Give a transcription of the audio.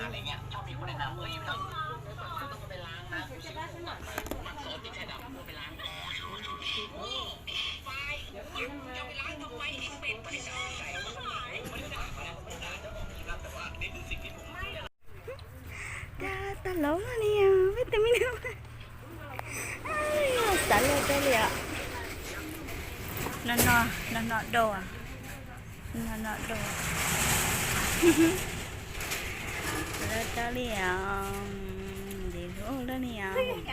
Tag, tag laus li, peb tus me nus. Xav loj tag li os. No no, no no dua. No no dua. Xav loj tag li os. Ntev lub dab li os.